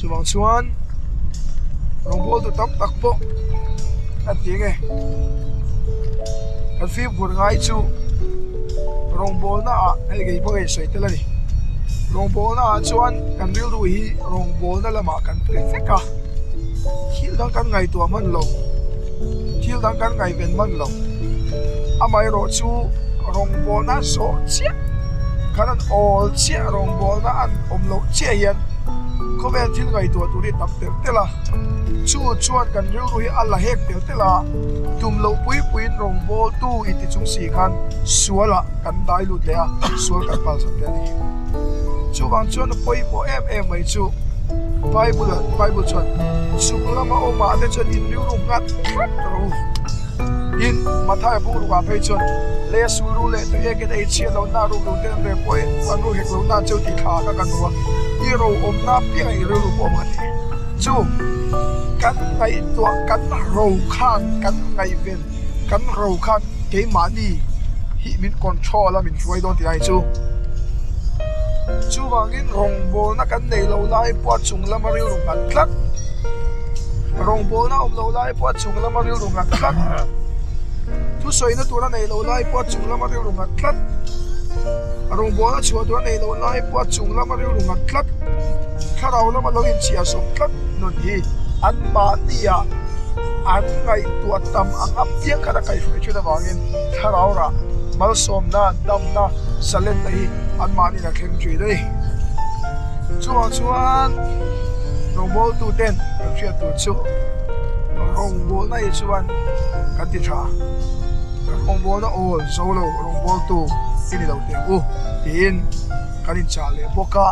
Chuvang chuan rawngbawltu tam tak pawh an ti nge kan fimkhur ngai chu rawngbawlna ah hei kei pawh hei sawi tel a ni rawngbawlna ah chuan kan rilru hi rawngbawlna lamah kan pe vek a thil dang kan ngaihtuah hman lo thil dang kan ngaihven hman lo amaherawh chu rawngbawlna zawh chiah khan an awl chiah rawngbawlna an awm loh chiah hian khawvel thil ngaihtuah tur hi tam telh telh a chu chuan kan rilru hi a la hek telh telh a tum loh pui puiin rawngbawltu inti chung si khan sualah kan dai lut leh a sual kan pal chak te a ni chuvang chuan a pawimawh em em mai chu Bible ah Bible chuan chung lama awmah te chuan in rilru nghat tlat rawh u tin Mathaia buk rukah phei chuan lei a sul ru leh tui ekin ei chhiat loh na ruk ru te an reh pawhin an ru hek loh na chu tih thla kha kan hmu a i ro awmna piangah i rilru pawh a awm a ni chu kan ngaihtuah kan ro khan kan ngaihven kan ro khan keimahni hi min control a min hruai dawn tih lai chu chuvangin rawngbawlna kan neih loh lai pawh a chung lama rilru nghat tlat rawngbawlna awm loh lai pawh a chung lama rilru nghat tlat thusawina tur a neih loh lai pawh a chung lama rilru nghat tlat rawngbawlna chhuah tur a neih loh lai pawh a chung lama rilru nghat tlat thlarau lama lo inchhiah sawm tlat nun hi anmahni ah an ngaihtuah tam ang apiang khan a kaihhruai thin avangin thlarau rah malsawmna damna salenna hi anmahniin a thleng thin a ni. Chuvang chuan rawngbawltu ten kan hriat tur chu rawngbawlna hi chuan kan ti tha rawngbawlna awl zo lo rawngbawltu i ni lo teh ang u tiin kan inchah leh bawk a.